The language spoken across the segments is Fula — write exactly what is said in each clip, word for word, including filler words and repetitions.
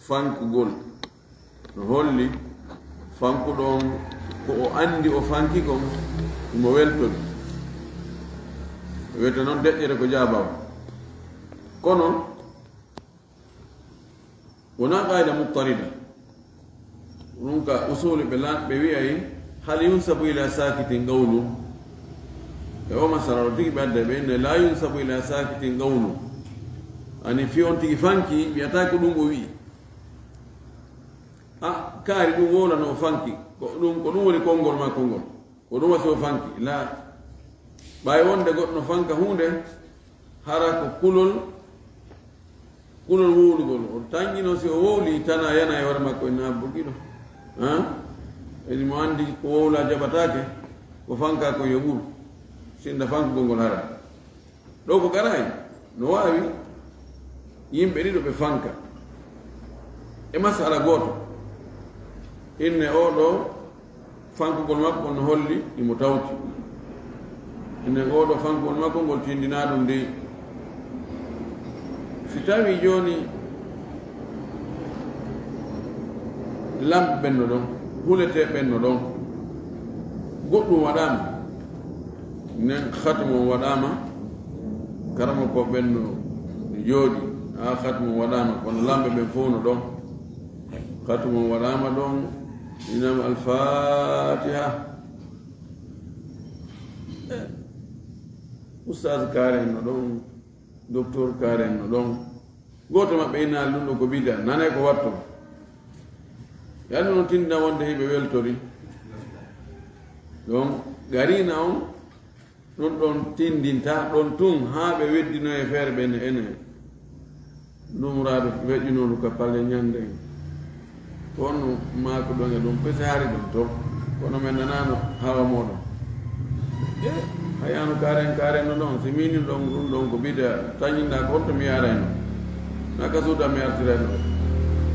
Fankugol no holli fankuɗo on ko o anndi o fanki kon, himo weltori. Wiyete non deƴƴere ko jaabaawa. Kono wonaa qaayida muttarida. Ɗun ka usuli ɓe lan-, ɓe wi'ay, "Hal yunsabu ila sakitin qawlu?" E o masala o tigi ɓe adda ɓe inne, "La yunsabu ila sakitin qawlu." Ani fi on tigi fanki, wi'ataa ko ɗun o wi'i. A, kaari ɗun wowlano o fanki. Ko ɗun, ko ɗun woni konngol makko ngol. Ko ɗun wasi o fanki. La. Ɓay wonde goɗɗo no fanka huunde, hara ko kulol, kulol wowlugol. O tanƴino si o wowli, tana yana e hoore makko, ina bugiɗo. Ha? Edi mo anndi ko wowla jaɓataake, ko fanka ko yo ɓur. Sinda fankugol ngol hara. Ɗoo ko garayi, no waawi yimɓe ɗiɗo ɓe fanka e masala gooto. Inne oo ɗoo fankugol makko no holli imo tawti. Inne oo ɗoo fankugol makko ngol tindinaa ɗun dey. Si tawii jooni lamɓe ɓen no ɗon, huletee ɓen no ɗon, goɗɗun waɗaama, nden khatmu on waɗaama, karamokooɓe ɓen no jooɗii, haa khatmu on waɗaama, kono lamɓe ɓen fow no ɗon. Khatmu on waɗaama ɗon, inam Alfaatiha. Ustaz Kaare en no ɗon, Docteur Kaare en no ɗon. Gooto maɓɓe innaali ɗun ɗoo ko bida, nanay ko watto. Yalla no tinndina wonde hiɓe weltori. Ɗon, gariina on, ɗun ɗon tinndinta, ɗon tun, haa ɓe weddinoye feere ɓen ene. Numraaɗo weƴƴunolu ka palle ñande. Ko honno maakuɗon e ɗun? Pese hari ɗon to. Kono men nanaano hawa mooɗon. E, hayano karen, karen no ɗon. Si minin ɗon, ɗun ɗon ko bida, tañinɗa ko honto mi yarayno? Na ka suudu mi artirayno.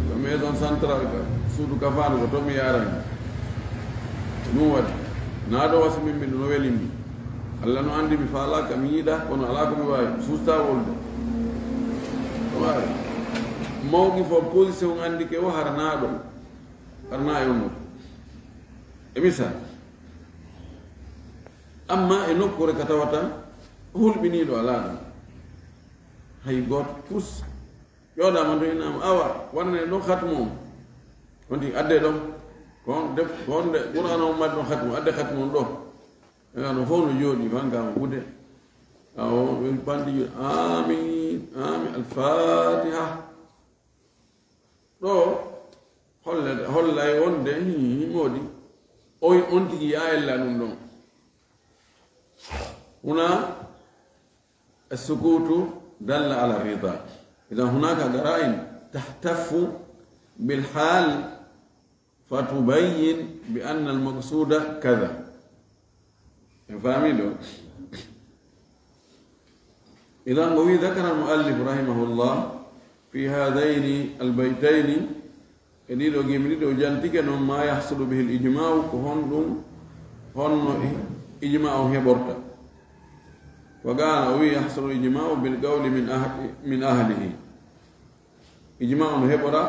Ko maison centrale ka, suudu kafaanu ko to mi yarayno. Ɗun waɗi. Na ɗo wasi min min no weli mi. Alla no anndi mi faalaaka, mi yiɗaa, kono alaa ko mi waawi. Suusta wolde. Waawi. Mawqif on, position anndi ke o harnaaɗo. Harnaa e on. E misal. Amma e nokkuure ka tawata hulɓiniiɗo alaa ɗon. Hay gooto fus. Ƴooɗaama to innaama, awa, waɗanee ɗon khatmu on. On tigi, addee ɗon. Ko on def, ko on de, Qur'aana on mari ɗon khatmu, addee khatmu on ɗoo. Ega no fow no jooɗii, fanka mo wude. Awo, ɓe panti juuɗe, "Amin, amin, Al-Fatiha." Ɗoo, holle-, hollay wonde, hi, hi, moodi. Oy, on tigi yaayella ɗun ɗon. Huna, السكوت دل على الرضا. إذا هناك قرائن تهتف بالحال فتبين بأن المقصود كذا. En faamii ɗoo? إذا وذكر المؤلف رحمه الله في هذين البيتين E ɗiɗo gimi ɗiɗo o jantike non ما يحصل به الإجماع ko honɗun, honno i-, ijma on heɓorta. فقال o wi'i يحصل الإجماع بالقول من أهل، من أهله. Ijma on heɓora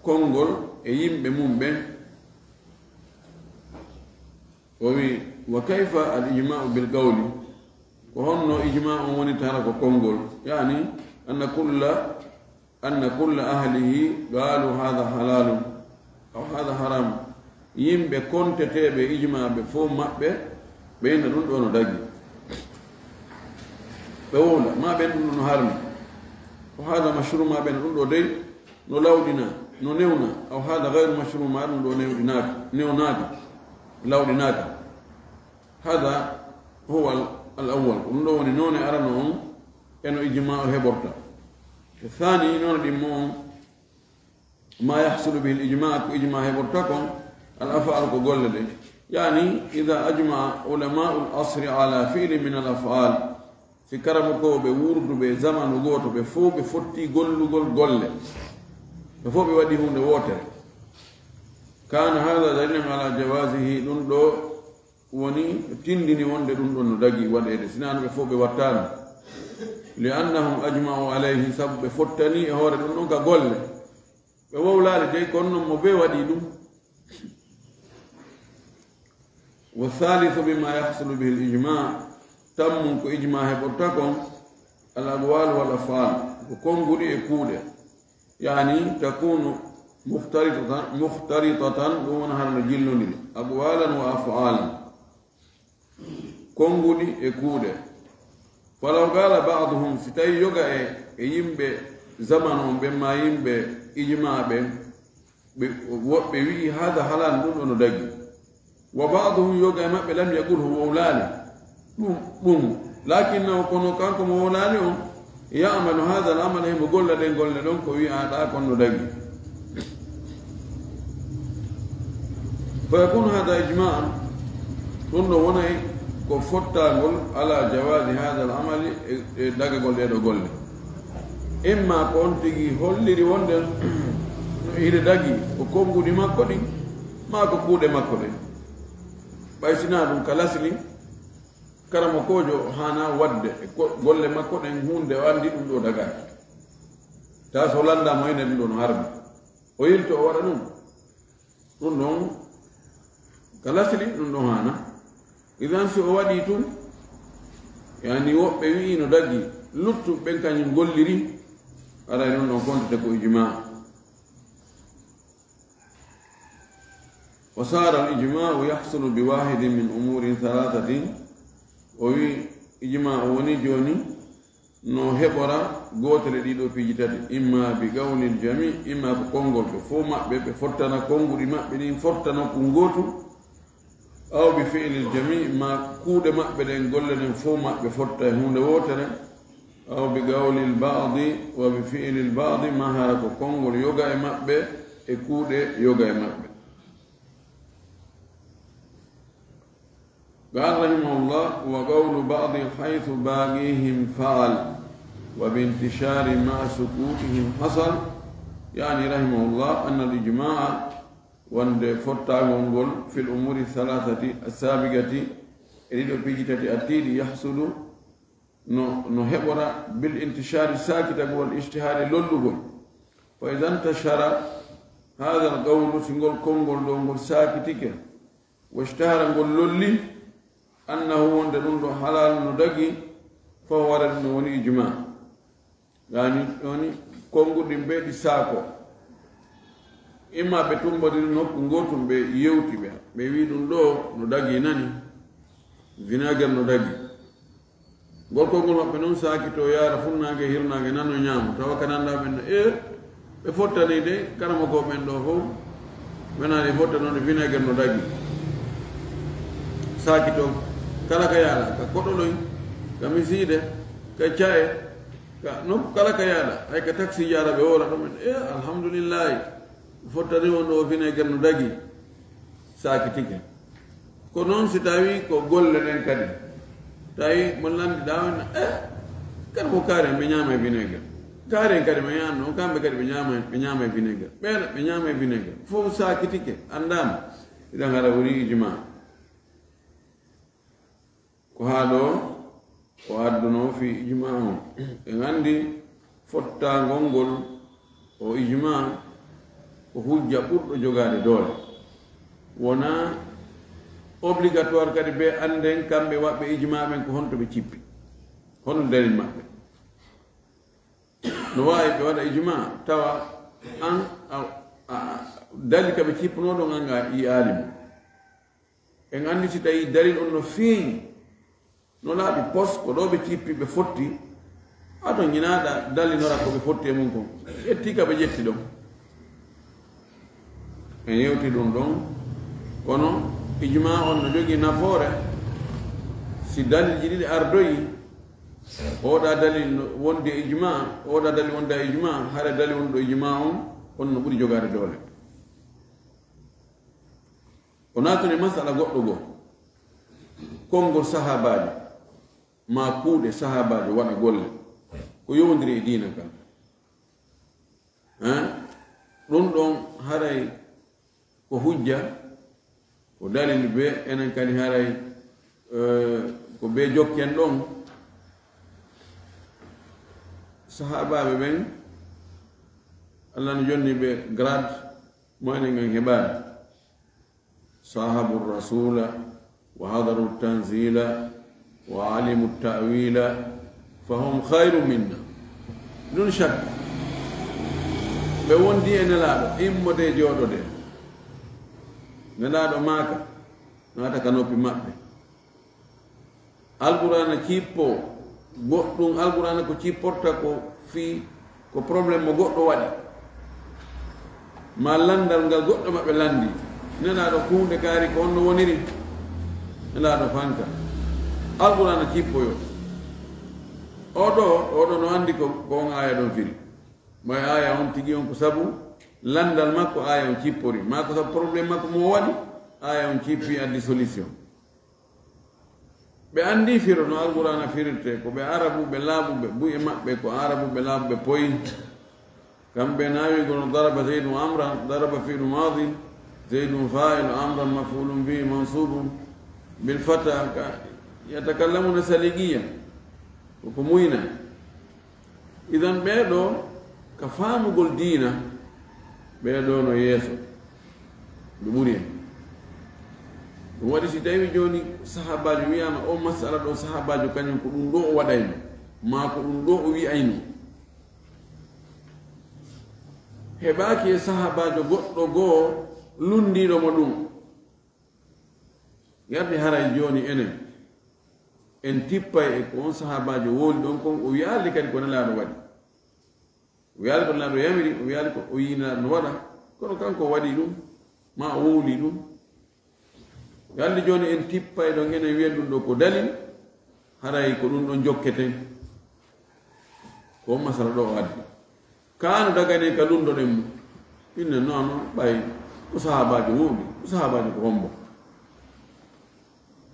konngol e yimɓe mum ɓen. O wi'i, وكيف الإجماع بالقول؟ Ko honno ijma on woni tara ko konngol? يعني أن كل أن كل أهله قالوا هذا حلال أو هذا حرام. Yimɓe konteteeɓe ijma ɓe fow maɓɓe, ɓe inna ɗun ɗoo no dagi. Ɓe wowla, maa ɓe inna ɗun ɗoo no harmi. أو هذا مشروع maa ɓe inna ɗun ɗoo dey no lawɗinaa, no newnaa. أو هذا غير مشروع maa ɗun ɗoo newɗinaaka, newnaaka, lawɗinaaka. هذا هو ال-، الأول. Ko ɗun ɗoo woni noone arano on, e no ijma o heɓorta. Ko thani, noone ɗimmo on, ما يحصل به الإجماع, ko ijma heɓorta kon, الأفعال ko golle ɗen. يعني إذا أجمع علماء العصر على فعل من الأفعال. Si karamokooɓe wurduɓe zamanu gooto, ɓe fow ɓe fottii gollugol golle. Ɓe fow ɓe waɗi huunde wootere. كان هذا دليلا على جوازه, ɗun ɗoo woni tindini wonde ɗun ɗon no dagi waɗeede, sinaa no ɓe fow ɓe wattaano. لأنهم أجمعوا عليه, sabu ɓe fottanii e hoore ɗun ɗon ka golle. Ɓe wowlaali dey, kono noon mo bee waɗi ɗum. Wa thalithu mimma yahsulu bihi al-ijma, tammum ko ijma heɓorta kon, al aqwal wal af'al, ko konnguɗi e kuuɗe. Yani takunu mukhtaritatan, mukhtaritatan, ɗum wona hara no jillondiri, aqwalan wa af'alan, konnguɗi e kuuɗe. Falaw qala ba'duhum, si tawi yoga e, e yimɓe zaman on ɓen, ma yimɓe ijma ɓen, ɓe, woɓɓe wi'i, "Hada halal, ɗum ɗo no dagi." Wa ba'duhum, yoga e maɓɓe, lam yaqul, o wowlaali ɗum, ɗum. Lakinnahu, kono kanko mo wowlaali on, ya'malu hada al amala, himo golla ɗen golle ɗon ko wi'aɗa kon no dagi. Fa yakunu hada ijma'an, ɗum ɗo wonay ko fottagol ala jawazi hada al amali, e, e dagagol ɗee ɗoo golle. Imma ko on tigi holliri wonde no hiɗe dagi ko konnguɗi makko ɗin, maa ko kuuɗe makko ɗen. Ɓay sinaa ɗum ka lasli, karamokoojo haana waɗde e ko-, golle makko ɗen huunde o anndi ɗum ɗoo dagaaki. Tawa so lanndaama ene ɗum ɗoo no harmi. O yilto o waɗa ɗum. Ɗum ɗon ka lasli, ɗum ɗon haana. Idan si o waɗi tun, yani woɓɓe wi'i no dagi, luttuɓe ɓen kañum golliri, aray ɗum ɗon kontete ko ijma. Wa sara al ijma'u yahsulu bi wahidin min umurin thalathatin. O wi ijma o woni jooni no heɓora gootel e ɗii ɗoo piiji tati, imma bi qawlil jami, imma ko konngol ɓe fof maɓɓe, ɓe fottana konnguɗi maɓɓe ɗin, fottana ko ngootu, aw bi fi'lil jami, ma kuuɗe maɓɓe ɗen, golle ɗen fof maɓɓe fotta e huunde wootere, aw bi qawlil ba'di wa bi fi'lil ba'di, ma hara ko konngol yoga e maɓɓe e kuuɗe yoga e maɓɓe. قال رحمه الله: وقول بعض حيث باقيهم فعل، وبانتشار مع سكوتهم حصل. يعني رحمه الله أن الإجماع، wonde fottagol ngol, في الأمور الثلاثة السابقة، e ɗiɗo piiji tati artiiɗi, يحصل، no, no heɓora, بالانتشار، saakitagol, والاجتهاد، lollugol. فإذا انتشر هذا القول، si ngol konngol ɗoo ngol saakitike, واشتهر، ngol lolli، أنه، wonde ɗum ɗoo halal no dagi، فهو، hara ɗum ɗoo woni ijma. Yani, woni konnguɗi ɓe ɗi saako. Imma ɓe tummbodiri nokku ngootu, ɓe yewti, ɓe, ɓe wi ɗum ɗoo no dagi nani, vinaigre no dagi. Ngol konngol maɓɓe noon saakitoo, yaara funnaange, hirnaange, nano, ñaamo, tawa ka nanndaa ɓen no, e, ɓe fottani de, karamokoo ɓen ɗoo fof, ɓe nani ɓe fottanoode vinaigre no dagi. Saakitoo kala ka yaaɗa, ka koɗoloy, ka misiide, ka caye, ka nokku kala ka yaaɗa, hay ka taxi yaara ɓe wowla ɗumen, e, alhamdulillahi, ɓe fottani on ɗoo vinaigre no dagi. Saakitike. Ko noon si tawii ko golle ɗen kadi. Tawi mo lanndiɗaa on, e, kadi ko kaari en ɓe ñaama e vinaigre. Kaari en kadi ɓe ñaama noon, kamɓe kadi ɓe ñaama, ɓe ñaama e vinaigre. Ɓeeɗa ɓe ñaama e vinaigre. Fof saakitike, anndaama. Idan hara woni ijma. Ko haa ɗoo o addunoo fii ijmaa on. En anndi fottaangol ngol o ijmaa ko hujja ɓurɗo jogaade doole. Wonaa obligatoire kadi ɓe annden kamɓe waɗɓe ijmaa ɓen ko honto ɓe cippi. Hono dalil maɓɓe. No waawi ɓe waɗa ijmaa tawa an a, a, a, dalil ka ɓe cippunoo ɗon an a yi'aali mo. En anndi si tawii dalil on no feeñi, no laaɓi pos, ko ɗoo ɓe cippi, ɓe fotti, a to ñinaaɗa dallinora ko ɓe fotti e mum kon. Ƴetti ka ɓe ƴetti ɗon. En yewti ɗum ɗon, kono ijmaa on no jogii nafoore si dalilji ɗiɗi ardoyi, oɗa dalil no wondi e ijmaa, oɗa dalil wonda e ijmaa, hara dalil wonɗo e ijmaa on, on no ɓuri jogaade doole. O naatani masala goɗɗo goo, konngol sahaabaajo, maa kuuɗe sahaabaajo waɗa golle, ko yowondiri e diina kan. Hein? Ɗum ɗon haray ko hujja, ko dalil be, enen kadi haray, eh, ko be jokken ɗon. Sahaabaaɓe ɓen, Allah no jonni ɓe grade mo enen en heɓaani. Sahabu rasula wa hadaru tanzila wa alimu ta'wila fahum khayru minna. Ɗum shak ɓe wondi e nelaaɗo immode jooɗode. Nelaaɗo maaka naata ka noppi maɓɓe. Alqur'aana cippo goɗɗum. Alqur'aana ko cipporta ko fii ko problème mo goɗɗo waɗi, ma lanndal ngal goɗɗo maɓɓe lanndi. Nelaaɗo kuunde kaari ko honno woniri? Nelaaɗo fanka. Alqur'aana cippoyo. Oɗo oɗo no anndi ko ko on aaya ɗon firi. Moye aaya on tigi on ko sabu lanndal makko aaya on cippori, ma ko sabu problème makko mo waɗi aaya on cippi addi solution. Ɓe anndi firo no alqur'aana firirte ko ɓe arabuɓe laaɓuɓe buy e maɓɓe ko arabuɓe laaɓuɓe poyi. Kamɓe naawi gono daraba zaydun amran daraba fi'lu madin, zaydun fa'il amran maf'ulun bihi mansubun bil fata. Yatakallamuna saligiya koko muyna. Idan ɓeeɗo ka faamugol diina ɓeeɗo no yeeso ɓe ɓuri en. Ɗum waɗi si tawi jooni sahaabaajo wiyaama o masala ɗo sahaabaajo kañum ko ɗum ɗo o waɗayno, maa ko ɗum ɗo o wi'ayno, heɓaaki e sahaabaajo goɗɗo goo lunndiiɗo mo ɗum. Yardi haray jooni enen en tippay e ko on sahaabaajo wooli ɗon kon o wi'aali kadi ko nelaaɗo waɗi. O wi'aali ko nelaaɗo yamiri, o wi'aali ko o yiinaaɗo no waɗa, kono kanko o waɗi ɗum ma o wowli ɗum. Yardi jooni en tippay ɗon enen wi'en ɗum ɗo ko dalil. Haray ko ɗum ɗon jokketen. Ko on masala ɗo o addi kaano dagane ka lunndoɗen mo. Inne noon ɓay ko sahaabaajo wowli ko sahaabaajo ko hombo?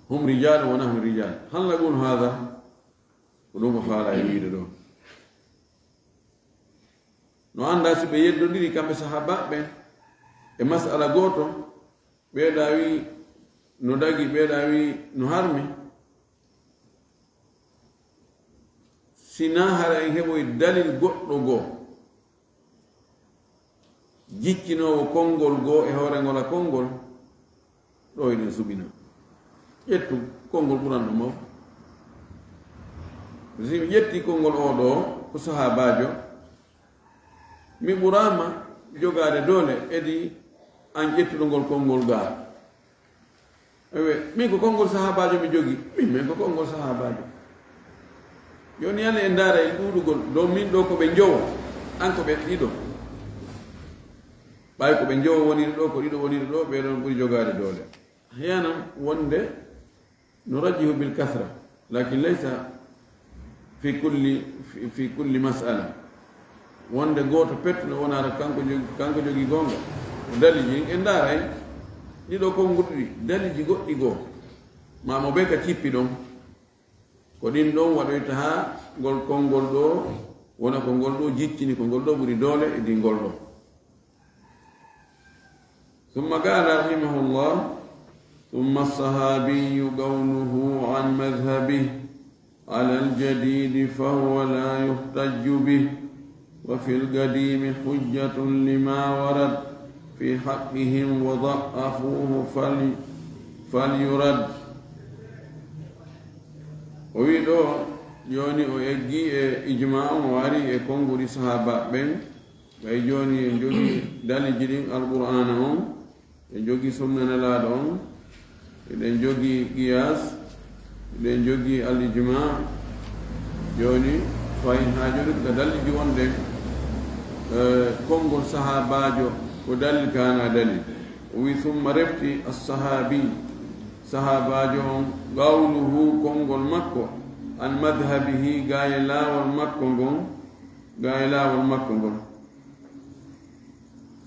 Hum rijalu wa nahnu rijal. Hal naqulu hada? Ko ɗum o faala e wiide ɗo. No annda si ɓe yeddondiri kamɓe sahaabaaɓe ɓen e masala gooto. Ɓeeɗa wi no dagi ɓeeɗa wi no harmi. Si na hara en heɓoy dalil goɗɗo goo jiccinoowo konngol goo e hoore ngola konngol ɗo eɗen suɓina. Ƴettu konngol ɓuranɗo maw. Si mi ƴetti konngol oo ɗoo ko sahaabaajo, mi ɓuraama jogaade doole edi an ƴettuɗo ngol konngol gaa. Ewe min ko konngol sahaabaajo mi jogi. Min min ko konngol sahaabaajo. Yoni yalla e ndaara e ɗuuɗugol dow min ɗo ko ɓe njowo an ko ɓe ɗiɗo. Ɓay ko ɓe njowo woniri ɗo ko ɗiɗo woniri ɗo ɓeɗon ɓuri jogaade doole. Heyanam wonde nurajjihu bil kasra lakin laysa fi kulli fi kulli masala. Wonde gooto pettuɗo wonata kanko jogi kanko jogi gonga. Daliji en ndaaray ɗiɗo konguɗiɗi daliji goɗɗi goo ma mo be ka cippi ɗon. Ko ɗin ɗon waɗoyta haa ngol konngol ɗo wona ko ngol ɗo jiccini ko ngol ɗo ɓuri doole e dingol ɗo. ثم قال رحمه الله: ثم الصحابي قوله عن مذهبه على الجديد فهو لا يحتج به، وفي القديم حجة لما ورد في حقهم وضعفوه فل-، فليرد. O wi ɗo jooni o eggi e ijma on o ari e konguɗi sahaba ɓen. Ɓay jooni en jogi daliji ɗin alqur'ana on, en jogi sunna nelaaɗo on, eɗen jogi qiyas, eɗen jogi al ijma. Jooni fayin haa jooni ka daliji wonde eh, konngol sahaabaajo ko dalil kaana dalil. O wi summa refti assahaabi sahaabaajo on qawluhu konngol makko an madhabihi gaye laawol makko ngon. Gaye laawol makko ngol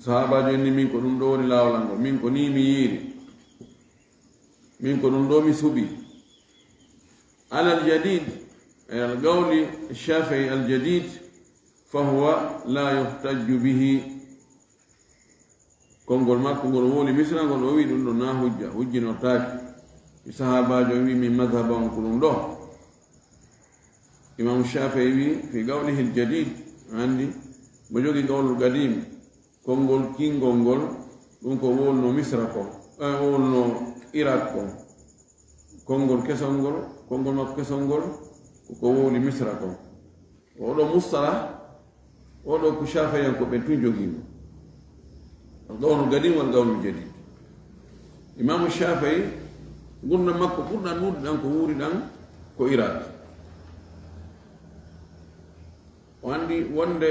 sahaabaajo en ni min ko ɗum ɗo woni laawol an ngol min ko ni mi yiiri. Min ko ɗum ɗo mi suɓi. Alal jadid e al qawli shafii al jadid fahuwa la yuhtajju bihi. Konngol makko ngol wowli misra ngol o wi ɗum ɗo na hujja hujjinortaaki. Mi sahaabaajo o wi min madhaba on ko ɗum ɗo. Imamu shafii wi fi qawlihi al jadid andi Mo jogii qawlul qadim, konngol kingol ngol, ɗum ko wowluno Misra kon, eh, wowluno Irak kon. Konngol kesol ngol, konngol makko kesol ngol, ko ko wowli Misra kon. Oɗo mustalah, oɗo ko Shafi'iyankoɓe tun jogii mo. Al qawlul qadim wal qawlul jadid. Imaamu Shafi'i, ngurndan makko ɓurɗan ɗuuɗi ɗan ko wuuri ɗan ko Irak. O anndi wonde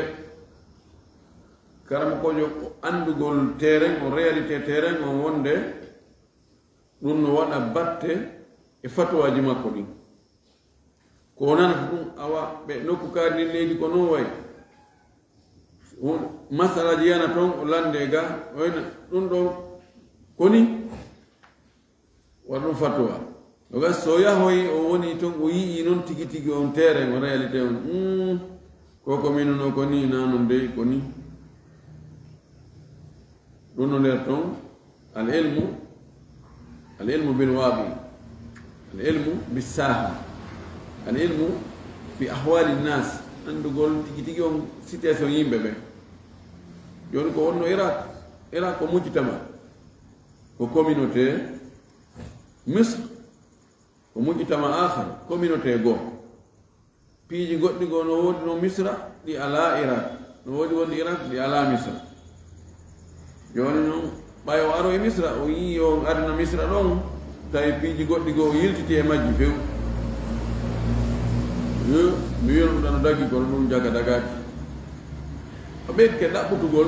karamokoojo anndugol terrain on, réalité terrain on, wonde ɗum no waɗa batte e fatuwaaji makko ɗin. Ko o nanata ɗum, awa ɓe nokku kaari ndin leydi ko non wayi. Won masalaaji yana ton, o lande ga, o ina ɗum ɗon koni. Waɗa ɗum fatuwa. No ga so yahoyi, o woni ton, o yi'i non tigi tigi on terrain, o réalité on. Hmm, ko ko minuno ko ni, na non dey ko ni. Ɗum no nder ton, al ilmu, al ilmu bil waqi, al ilmu bis saha, al ilmu bi ahwali nas, anndugol tigi tigi on situation yimɓe ɓe. Jooni ko wonno Irak, Irak ko mujtama, ko communauté, Misr ko mujtama akhar, communauté goo. Piiji goɗɗi goo no woodi no Misra, ɗi alaa Irak. No woodi wonde Irak, ɗi alaa Misra. Jooni non, ɓay o aro e Misra, o yi'i yo on arina Misra ɗon, tawi piiji goɗɗi goo o yiltiti e majji few. Yo, mi wi'on ɗum ɗano dagi, kono ɗum jaga dagaaki. O ɓeydi ke ɗaɓɓutugol,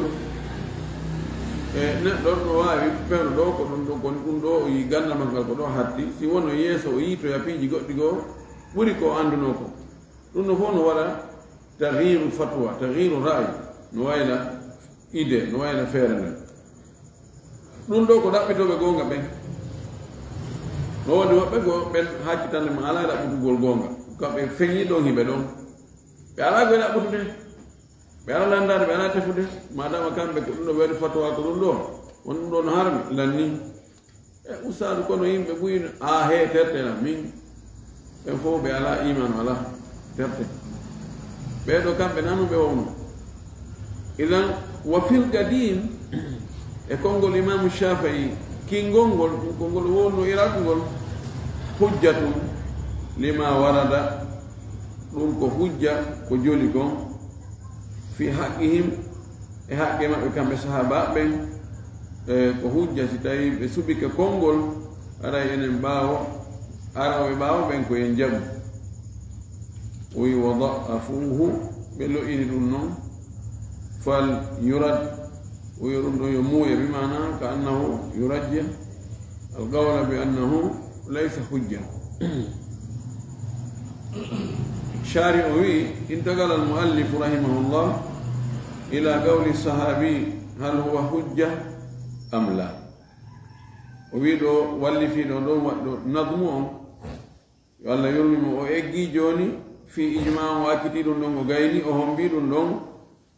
e neɗɗo no waawi fewndo ɗo, ko ɗum ɗo, ko ɗum ɗo, o yi'i ganndal makko ngal ko ɗo hatti. Si wono yeeso o yiitoya piiji goɗɗi goo, ɓuri ko o anndunoo ko. Ɗum ɗo fof no waɗa taghyiru fatwa, taghyiru ra'yi, no wayla idée, no wayla feere nden. Ɗum ɗo ko ɗaɓɓitooɓe goonga ɓen. No woodi woɓɓe goo ɓen hakkitande ma alaa ɗaɓɓutugol goonga. Kamɓe feñi ɗon hiɓe ɗon. Ɓe alaa goy ɗaɓɓutude. Ɓe alaa lanndaade, ɓe alaa tefude. Madama kamɓe ko ɗum ɗo ɓe waɗi fatwa ko ɗum ɗo. Won ɗum ɗo no harmi, lanni. E ustaadu, kono yimɓe buy, a he terte na min. Ɓen fof ɓe alaa iman, alaa terte. Ɓee ɗo kamɓe nanu ɓe wowno. Idan, wa fil qadim, e konngol Imaamu Shafi'i, kingol ngol, ɗum konngol wowno Irak ngol, hujjatun lima warada, ɗum ko hujja ko joli kon, fi haqqihim, e haqqe maɓɓe kamɓe sahaabaaɓe ɓen, e ko hujja si tawii ɓe suɓike konngol, aray enen ɓaawo, arooɓe ɓaawo ɓen ko en jaɓu. O wi, wa da'afuhu, ɓe lo'ini ɗum non. Fal yurad, o wi ɗum ɗon yo muuye, bi maana ka annahu yurajjih al qawla bi annahu laysa hujja. Shari o wi, intaqala al muallifu rahimahullah ila qawli sahabi, hal huwa hujja am la? O wi ɗo wallifiiɗo ɗon waɗɗo nadmu on, yo Allah yurmi mo, o eggi jooni fii ijma on, o acciti ɗum ɗon, o gayni, o hombi ɗum ɗon,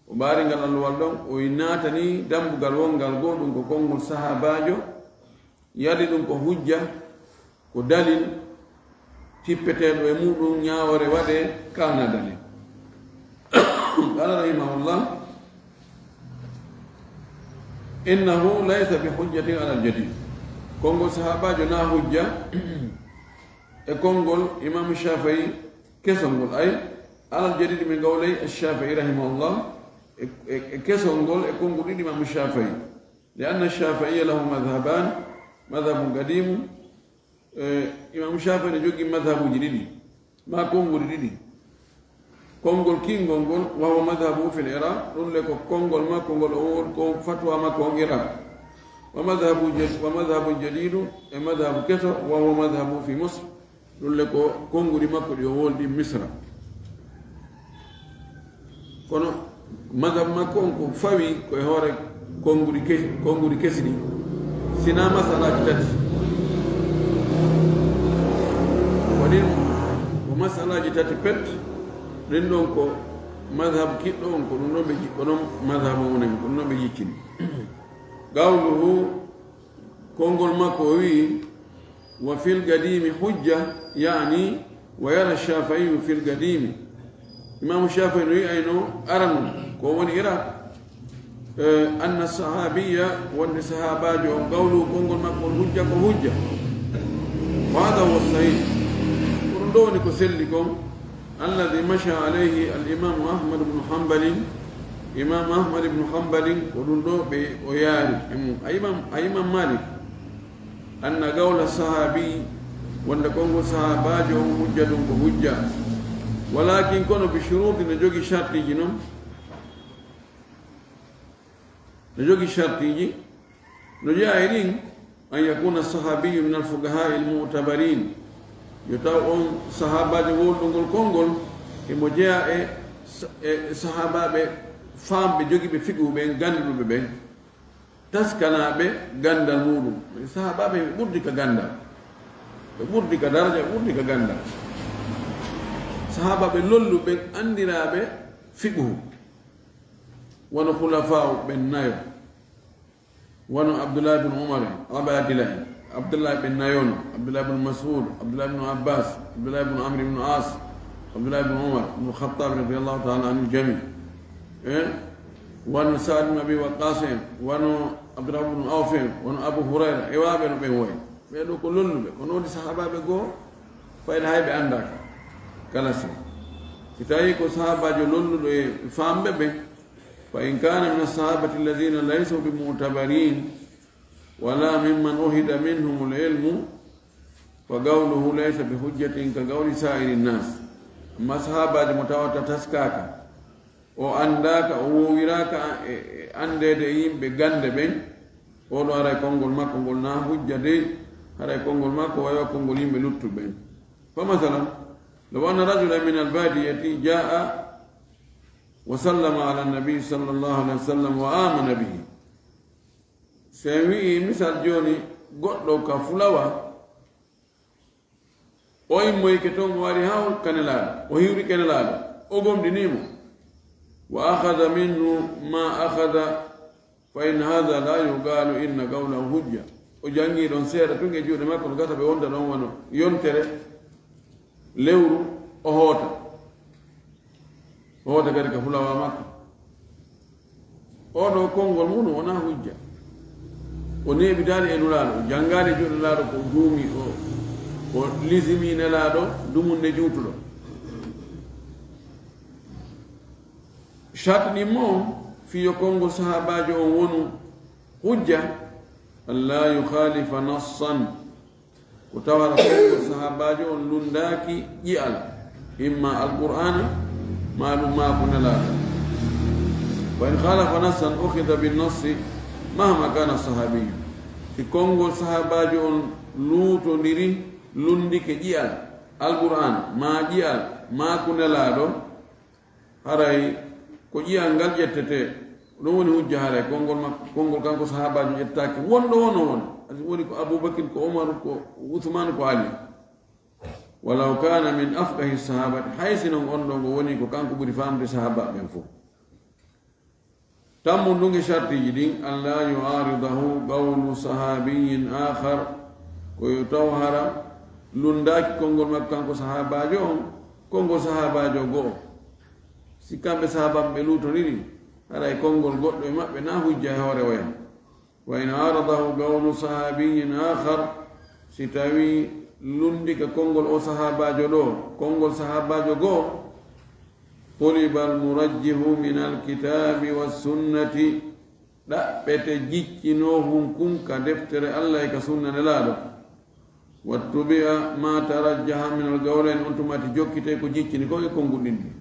o ɓaari ngal alluwal ɗon, o naatani dambugal wongal goo, ɗum ko konngol sahaabaajo, yadi ɗum ko hujja, ko dalil, tippeteeɗo e muɗum, ñaawoore waɗee, kaana dalil. Qala rahimahullah, innahu laysa bi hujjatin ala al-jadid. Konngol sahaabaajo na hujja e konngol Imaamu Shafi'i kesol ngol, ay, ala al-jadid min qawlay Shafi'i rahimahullah, e, e, e kesol ngol e konngol ɗiɗi Imaamu Shafi'i. Li anna Shafi'iyya lahu madhhaban, madhhabun qadimun, e, Imaamu Shafi'i ne jogii madhhabuuji ɗiɗi, maa konnguli ɗiɗi. Konngol kingol ngol, wa huwa madhhabuhu fil Iraq, ɗum le ko konngol makko ngol, o wo-, ko fatwa makko on Iraq. Wa madhhabu jad-, wa madhhabun jadidu, e madhhabu keso, wa huwa madhhabuhu fi Misr, ɗum le ko konnguli makko ɗi o woldi Misra. Kono madhab makko on ko fawi ko e hoore konnguli ke-, konnguli kesi ɗi. Sina masalaaji tati. Ko ɗin ko masalaaji tati pet. Ɗin ɗon ko madhab kiɗɗo on, ko ɗum ɗon ɓe ji-, ko ɗon madhab on en, ko ɗum ɗon ɓe jiccini. Qawluhu, konngol makko o wi'i, wa fil qadimi hujja, yani, wa yara Shafi'i fil qadimi. Imaamu Shafi'i no wi'ayno arano, Ko woni Iraq, eh, anna sahabiya, wonde sahabaajo on, qawluhu, konngol makko on, hujja, ko hujja. Wa hadha huwa sahih. Ko ɗum ɗo woni ko selli kon, alladhi masha alayhi al imamu Ahmad ibn Hanbalin. Imam Ahmad ibn Hanbalin, ko ɗum ɗo ɓe o yaari e mum. A imam, a imam Malik, anna qawla sahabi, wonde konngol sahabaajo on, hujja, ɗum ko hujja. Walakin, kono, bi shuruti, no jogi shartiji non. No jogi shartiji, no jeyaa e ɗin, an yakuna sahabiyu min al fuqaha al mu'tabarin, yo taw on sahabaajo wowluɗo ngol konngol, emo jeyaa e sa-, e sahabaaɓe faamɓe, jogiiɓe fiqhu ɓen, gannduɓe ɓen, taskanaaɓe ganndal muɗum. Sahabaaɓe ɓe ɓurdi ka ganndal, ɓe ɓurdi ka daraja, ɓe ɓurdi ka ganndal. Sahabaaɓe lolluɓe, anndiraaɓe fiqhu. Wano khulafa'u ɓen nayo, wano Abdullah ibn Umar en, Abadila en, Abdullah ɓe nayo no, Abdullah ibn Mas'ud, Abdullah ibn Abbas, Abdullah ibn Amr ibn As, Abdullah ibn Umar ibn Khattab radiyallahu ta'ala anil jami. Eh? Wano Sa'd ibn Abi Waqqas en, wano Abdurrahman ibn Awf en, wano Abu Hurayra, e waaɓe no ɓen woy. Ɓee ɗoo ko lolluɓe, kono woodi sahabaaɓe goo, fayda hay ɓe anndaaka. Kala si, si tawii ko sahabaajo lolluɗo e faamɓe ɓen, fa in kana min as-sahabati alladhina laysu bi mu'tabarin, wala mimman uhida minhum al-ilmu, fa qawluhu laysa bi hujjatin ka qawli sa'iri nnas. Amma sahabaajo mo tawata taskaaka, o anndaaka, o woowiraaka e, e anndeede e yimɓe gannde ɓen, oo ɗoo haray konngol makko ngol na hujja dey, haray konngol makko wayi wa konngol yimɓe luttuɓe ɓen. Fa masalan, law anna rajulan min al-badiyati jaa'a wa sallama ala nabi sallallahu alayhi wa sallam wa amana bihi. Si en wi'i, misal jooni, goɗɗo ka fulawa, o immoyke ton, o wari haa hol ka Nelaaɗo, o hiwri ka Nelaaɗo, o gomɗinii mo. Wa akhadha minhu ma akhadha, fa in hadha la yuqalu inna qawlahu hujja. O janngii ɗon seeɗa tun e juuɗe makko, no gasa ɓe wonda ɗon wano yontere lewru, o hoota. O hoota kadi ka fulawa makko. Oo ɗoo konngol mun wonaa hujja. O neeɓitaali e Nulaaɗo, o janngaali e juuɗe Nelaaɗo, ko duumi, o, o lisimii Nelaaɗo dumunde juutuɗo. Sharti ɗin mo, fii yo konngol sahaabaajo on wonu hujja, an laa yukhalifa nassan, ko tawata konngol sahaabaajo on lunndaaki ƴi'al, imma Alqur'aana, maa ɗum maa ko Nelaaɗo. Wa in khalafa nassan ukhidha bin nassi mahma kana sahaabiyyu. Si konngol sahaabaajo on luutondiri, lunndike ƴi'al, Alqur'aana, maa ƴi'al, maa ko Nelaaɗo, haray ko ƴi'al ngal ƴettetee. Ɗum woni hujja, haray konngol makko, konngol kanko sahaabaajo ƴettaaki. Wonɗo won o won. Asi woni ko Abubakir, ko Umaru, ko Usmaanu, ko Ali. Walaw kana min afqahi sahabati, hay si non on ɗon o woni ko kanko ɓuri faamude sahaabaaɓe ɓen fof. Tammu ndun e shartiiji ɗin, an la yu'aridahu qawlu sahabiyyin akhar, ko yo taw hara lunndaaki konngol makko kanko sahaabaajo on, konngol sahaabaajo go'o. Si kamɓe sahaabaaɓe ɓe luutondiri, haray konngol goɗɗo e maɓɓe na hujja e hoore oya. Wa in aradahu qawlu sahabiyyin akhar, si tawii lunndike konngol o sahaabaajo ɗoo, konngol sahaabaajo goo, quliba al-murajjihu min al-kitabi was-sunnati, ɗaɓɓete jiccinoohun kun ka deftere Alla e ka sunna Nelaaɗo. Wattubi'a ma tarajjaha min al-qawlayn, on tumati jokkitee ko jiccini kon e konnguɗi ɗin.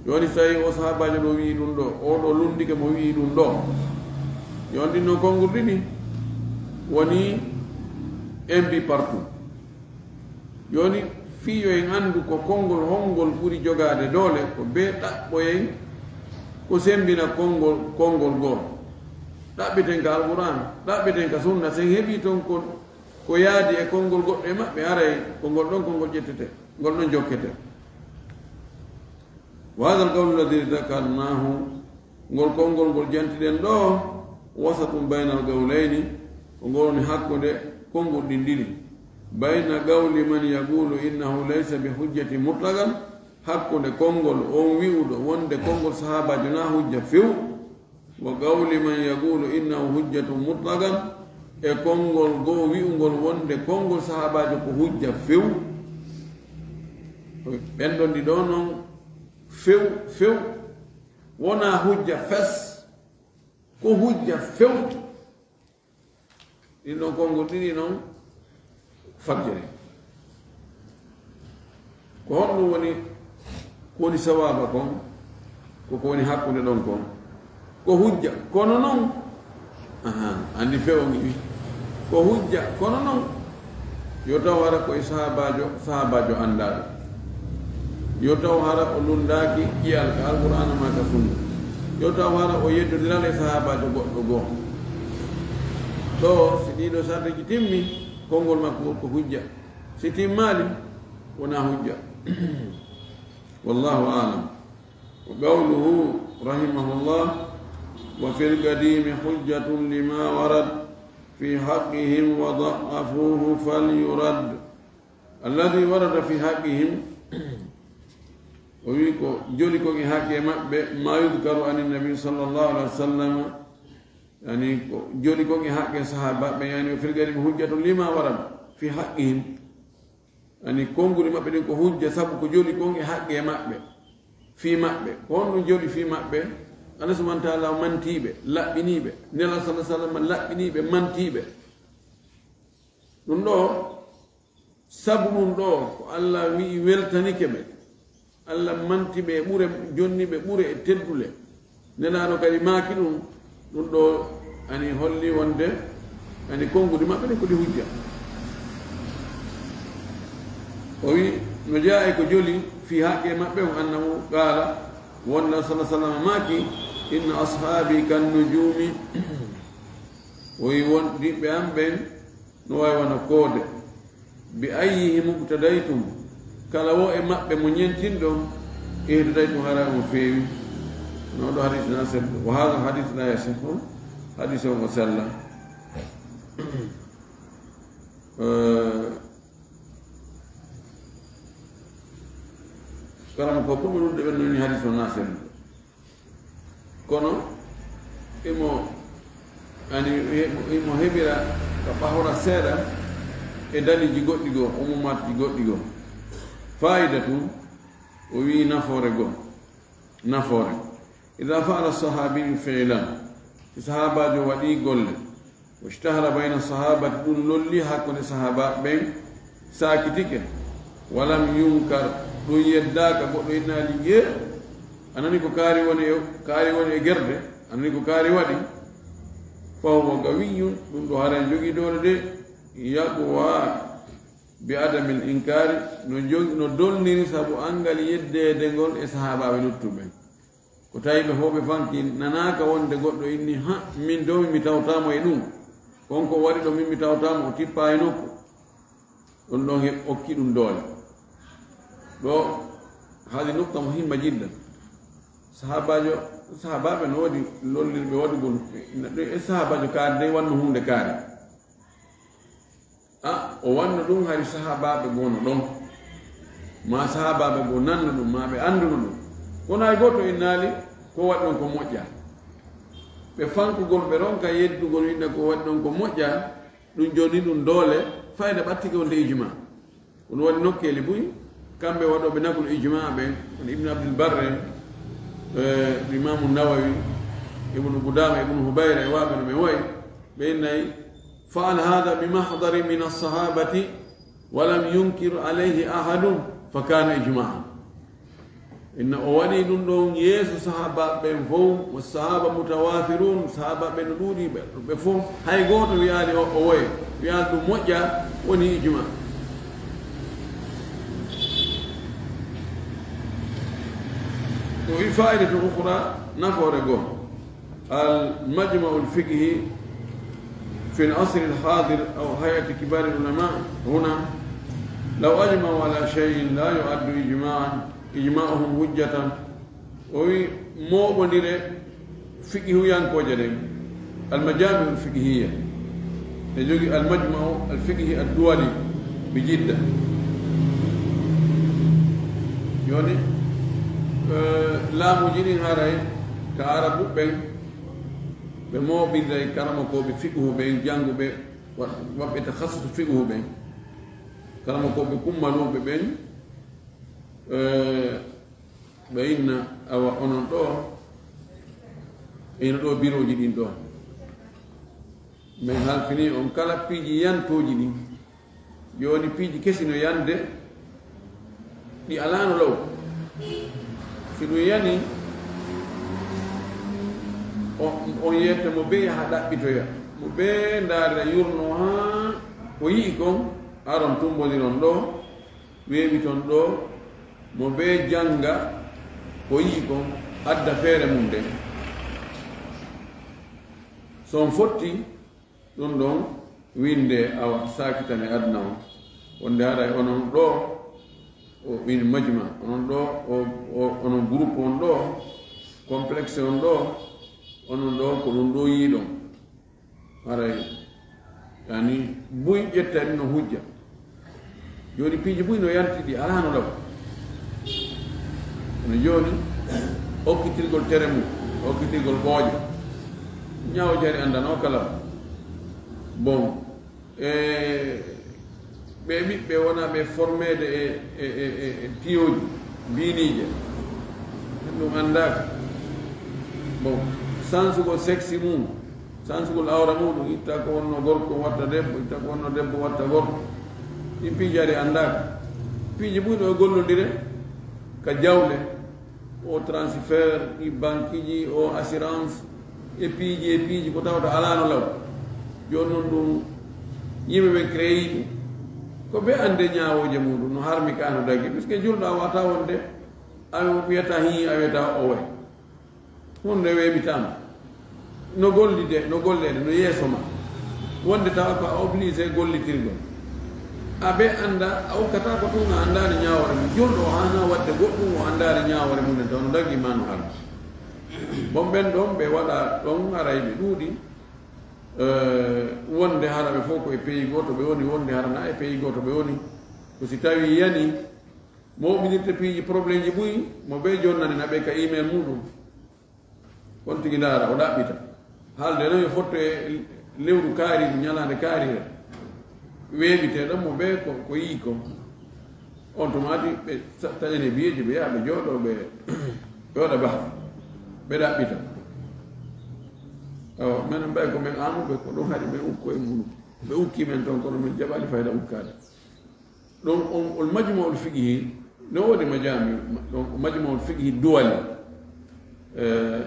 Jooni, so tawii o sahaabaajo ɗoo wi'i ɗum ɗoo, oo ɗoo lunndike mo wi'i ɗum ɗoo, jooni ɗin non konnguɗi ɗiɗi woni un peu partout. Jooni, fii yo en anndu ko konngol honngol ɓuri jogaade doole, ko bee ɗaɓɓoyen ko semmbina konngol, konngol goo. Ɗaɓɓiten ka Alqur'aan, ɗaɓɓiten ka Sunna, si en heɓii ton ko ko yaadi e konngol goɗɗo e maɓɓe, haray ko ngol ɗon konngol ƴettete, ngol ɗon jokkete. Wa hadha al-qawlu alladhi dhakarnahu, ngol konngol ngol jantiɗen ɗoo, wasatun bayna al-qawlayni, ko ngol woni hakkunde konngol ɗin ɗiɗi. Bayna qawli man yaqulu innahu laysa bi hujjatin mutlaqan, hakkunde konngol on wi'uɗo wonde konngol sahaabaajo na hujja few, wa qawli man yaqulu innahu hujjatun mutlaqan, e konngol goo wi'ungol wonde konngol sahaabaajo ko hujja few. Ɓen ɗon ɗiɗo non few, few, wona hujja fes, ko hujja few. Ɗin ɗon konngol ɗiɗi non fajjere. Ko honɗum woni, ko woni sawaaba kon? Ko ko woni hakkunde ɗon kon ko hujja, kono non, aha, anndi fewo ngiwi ko hujja, kono non yo taw hara ko e sahaabaajo, sahaabaajo anndaaɗo. Yo taw hara o lunndaaki ƴi'al ka Alqur'aana maa ka Sunna. Yo taw hara o yeddondiral e sahaabaajo goɗɗo goo. Ɗoo, si ɗiɗo sarɗiiji timmi, konngol makko ngol ko hujja. Si timmaali, wonaa hujja. Wallaahu a'lam. Wa qawluhu, rahimahullah, wa fil qadiimi hujjatun limaa warad fi haqqihim wa da'afuuhu falyurad. Alladhi warada fi haqqihim, o wi ko joli kon e haqqe maɓɓe, ma yudkaru ani nabi sallallahu alaihi wasallam, yani ko joli kon e haqqe sahaabaaɓe, yani o firgari mo hujjatun lima warada fi haqqihim, yani konnguli maɓɓe ɗin ko hujja sabu ko joli kon e haqqe maɓɓe, fii maɓɓe. Ko honɗum joli fii maɓɓe? Allah subhanahu wa ta'ala mantiiɓe, laɓɓiniiɓe. Nela sallallahu alaihi wasallam laɓɓiniiɓe, mantiiɓe. Ɗum ɗoo, sabu ɗum ɗoo, ko Allah wi'i weltanike ɓe. Allah manti ɓe e ɓure, jonni ɓe ɓure e teddule. Nelaaɗo kadi maaki ɗum, ɗum ɗoo ani holli wonde ani konnguli maɓɓe ɗin ko ɗi hujja. O wi, no jeyaa e ko joli fii haqqe maɓɓe, o annahu qaala, wonde sallallahu alaihi wasallam maaki, inna ashaabi kan nujumi, o wi wondiɓɓe am ɓen no waawi wona koode. Bi ayyihim iqtadaytum, kala wo e maɓɓe mo ñentinɗon, ihtadaytum, hara on feewi. No ɗo hadis na selluɗo. Wa hadha hadis la yasihhu, hadis on o sella. Eh, kala mo ko ɓurɓe ɗum de ɓen no ni hadis on na selluɗo. Kono imo, ani, imo heɓira ka ɓahora seeɗa e daliji goɗɗi goo, umumaatuji goɗɗi goo. Faayida tun, o wi'i nafoore goo, nafoore. Ida fa'ala sahaabiyyu fi'lan, si sahaabaajo waɗi golle, washtahara bayna sahaabati, ɗum lolli hakkunde sahaabaaɓe ɓen, saakitike, walam yunkar, ɗum yeddaaka, goɗɗo innaali, yee, a nani ko kaari woni e, kaari woni e gerde, a nani ko kaari waɗi, fa huwa qawiyyun, ɗum ɗo haray jogii doole de, yaqwa bi adamil inkaari, no jog-, no dolniri sabu anngal yeddeede ngol e sahaabaaɓe luttuɓe. Ko tawi ɓe fof ɓe fanki nanaaka wonde goɗɗo inni, ha, min dow mi tawtaamo e ɗum. Kon ko waɗi ɗo min mi tawtaamo, o tippa e nokku. Ɗon ɗon he okki ɗum doole. Ɗo hadi nukta muhimma jiddan. Sahaabaajo, sahaabaaɓe no waɗi lollirɓe waɗugol. E sahaabaajo kaari dey wanno huunde kaari. A, o wanno ɗum hari sahaabaaɓe goo no ɗon. Ma sahaabaaɓe goo nanno ɗum, ma ɓe annduno ɗum. Kono hay gooto innaali ko waɗi ɗon ko moƴƴa. Ɓe fankugol, ɓe ronka yeddugol, inna ko waɗi ɗon ko moƴƴa, ɗum jonni ɗum doole, fayda ɓattike wonde ijma. Ko ɗum waɗi nokkeeli buy, kamɓe waɗooɓe nagul ijma ɓen, woni Ibnu Abdul Barr en, eh, Imaamu Nawawi, Ibnu Qudaama, Ibnu Hubayra e waaɓe no ɓe wayi, ɓe nayi, fa'ala hada bi mahdari min as-sahabati wa lam yunkir alayhi ahadun fa kana ijma'an. Inna o waɗi ɗum ɗon yeeso sahaabaaɓe ɓen fow, wa sahaba mutawafirun, sahaabaaɓe no ɗuuɗi ɓe, ɓe fow, hay gooto wiyaali o, o woye, wiyaali ɗum moƴƴa, woni ijma. O wi fa'idatu ukhra, nafoore goo. Al-majma'u al-fiqhi fi al-asr al-hadir aw hay'ati kibar al-ulama huna, law ajma'u ala shay'in la yu'addu ijma'an, ijma'uhum hujjatan. O wi mooɓondire fiqhuyankoje ɗen, al-majami'u al-fiqhiyya. E jogi al-majma'u al-fiqhi ad-duwali bi Jidda. Jooni, eh, laamuuji ɗin haray ka Arabu ɓen, ɓe mooɓinday karamokooɓe fiqhu ɓen, jannguɓe, wa-, waɗɓe takhassus fiqhu ɓen, karamokooɓe kummaluuɓe ɓen, eh, ɓe inna, awa, onon ɗoo, ino ɗoo birooji ɗin ɗoo. Min halfini on kala piiji yantooji ɗin. Jooni piiji kesi no yande, ɗi alaano law. Si ɗum yani, on, on yetta mo bee yaha ɗaɓɓitoya. Mo bee ndaarira yurno haa ko yi'i kon, aron tumbodiron ɗoo, weeɓiton ɗoo, mo bee jannga ko yi'i kon, adda feere mum nden. So on fotti, ɗum ɗon winnde awa saakitane aduna on. Wonde haray onon ɗoo, o wini majma, onon ɗoo, o, o, onon groupe on ɗoo, complexe on ɗoo, onon ɗoo ko ɗum ɗoo yiiɗon. Haray, yani, buy ƴettani no hujja. Jooni piiji buy no yanti ɗi alaa no law. Kono jooni, okkitirgol tere mum, okkitirgol ɓooƴa. Ñaawo jari anndanoo kala. Bon, e ɓe ɓiɓɓe wona ɓe formeede e, e, e, e, e piyooji biiniije. Ɗum anndaaka. Bon, sansugol seksi mum, sansugol awra muɗum, itta ko wonno gorko watta debbo, itta ko wonno debbo watta gorko. Ɗin piiji ari anndaaka. Piiji buy no e gollondire ka jawle, o transfert, ɗi bankiji, o assurance, e piiji, e piiji, ko tawata alaa no law. Jooni noon ɗum, yimɓe ɓen créé ɗum. Ko ɓe annde ñaawooje muɗum, no harmi ka no dagi. Puisque julɗo a wata wonde, a wiyata hii, a wiyata o way. Hunde weeɓitaama. No gollide, no golleede, no yeeso ma. Wonde tawa ko a obligé gollitirgol. A ɓe annda, a ukkata ko ɗum a anndaani ñaawoore mum. Julɗo o haana waɗde goɗɗum o anndaani ñaawoore mum, en taw no dagi ma no hal. Bon, ɓen ɗon ɓe waɗa ɗon haray ɓe ɗuuɗi. Eh, wonde hara ɓe fof ko e pays gooto ɓe woni, wonde hara na e pays gooto ɓe woni. Ko si tawi yani, mooɓinirte piiji, problème ji buy, mo ɓe jonnani na ɓe ka email muɗum. On tigi ndaara, o ɗaɓɓita. Haalde noon yo fotto e lewru kaariiru, ñalaande kaariire. Weeɓitee ɗon mo ɓe ko, ko yii ko. On tuma adi ɓe sa-, taƴane biyeeji, ɓe yaha ɓe jooɗoo, ɓe, ɓe waɗa baha. Ɓe ɗaɓɓita. Awa, menen mbay ko men amuɓe, ko ɗum haɗi men ukko e munu. Ɓe ukki men toon, kono min jaɓaali fayda ukkaade. Ɗum on, on majmu'ul fiqhi, no woodi majami, ɗum majmu'ul fiqhi duwali. Eh,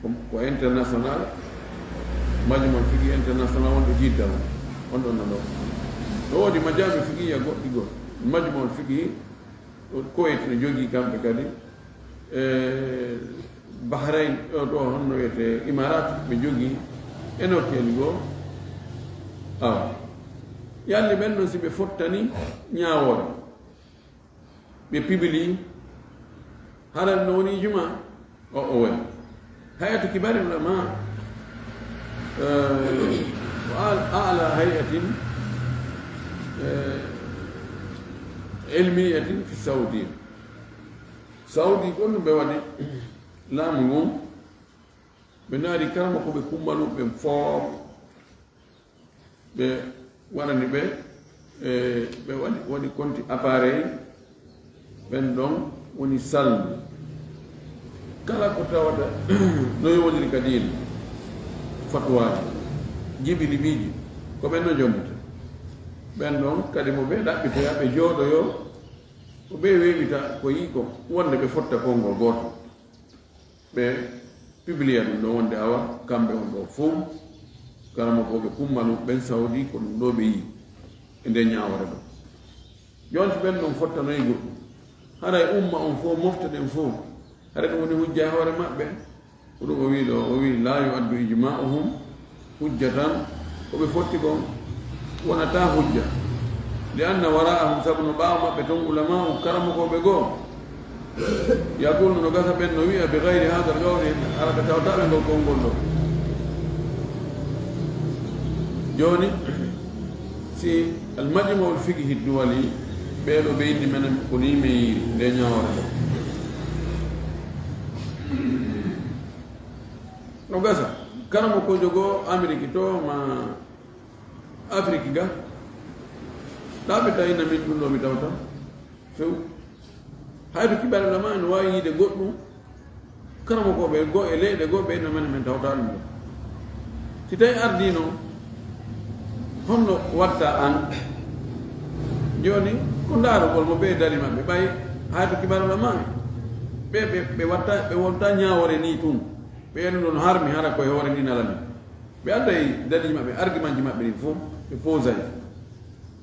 ko, ko international, majmu'ul fiqhi international wonɗo Jidda on, on ɗon no ɗo. No woodi majami fiqhiya goɗɗi goo. Majmu'ul fiqhi, ɗo Kuwait no jogii kamɓe kadi. Eh, Bahrain, ɗo, ɗo honno wiyetee Imarat, ɓe jogii e nokkeeli goo. Awa. Yalli ɓen non si ɓe fottani ñaawoore. Ɓe pibili, haran no woni juma, o, o woni. Hay'atu Kibari Ulama, eh, ko al-, a'la hay'atin, eh, ilmiyatin fi Saudi. Saudi ko ɗum ɓe waɗi laamu ngun, ɓe naari karamokooɓe kummaluɓe ɓen fof, ɓe waɗani ɓe, e, ɓe waɗi, waɗi konti appareil, ɓen ɗon woni salmi. Kala ko tawata no yowondiri ka diina, fatwaaji, jibiliɓiiji, ko ɓen no jonnata. Ɓen ɗon kadi mo ɓe ɗaɓɓitoya, ɓe jooɗoyo, ko ɓe weeɓita ko yii ko wonde ɓe fotta konngol gooto. Ɓe pibliya ɗum ɗo wonde awa kamɓe on ɗo fow, karamokooɓe kummalu ɓen Saudi ko ɗum ɗo ɓe yii e nde ñaawore ɗo. Jooni so ɓen ɗon fottanoy goɗɗum, haray umma on fow, mofte ɗen fow, haray ɗum woni hujja e hoore maɓɓe? Ko ɗum o wii ɗo, o wii, "La yu'addu ijma'uhum hujjatan," ko ɓe fotti kon wonata hujja. "Li anna wara'ahum," sabu no ɓaawo maɓɓe ton ulama'u, karamokooɓe goo, "yaqulu," no gasa ɓen no wi'a, "bi ghayri hadha al-qawli," hara ɓe tawata ɓe ngol konngol ɗo. Jooni, si al-majma'ul fiqhi duwali, ɓee ɗo ɓe indi menen ko ni mi nde ñaawore ɗo. No gasa, karamokoojo goo Ameriki to ma Afiriki ga, ɗaɓɓita ina min ɗum ɗo mi tawta few. Hay to kibaare ulama no waawi yiide goɗɗum, karamokooɓe goo e leyɗe goo ɓe no men, men tawta ɗum ɗo. Si tawi ardii noon, honno watta aan? Jooni, ko ndaarugol mo ɓe dali maɓɓe, ɓay hay to kibaare ulama ɓe, ɓe, ɓe watta, ɓe wonta ñaawore nii tun. Ɓe no ɗon harmi hara koye hoore ndin alani. Ɓe adday dalilji maɓɓe, argumentji maɓɓe ɗin fof, ɓe posay.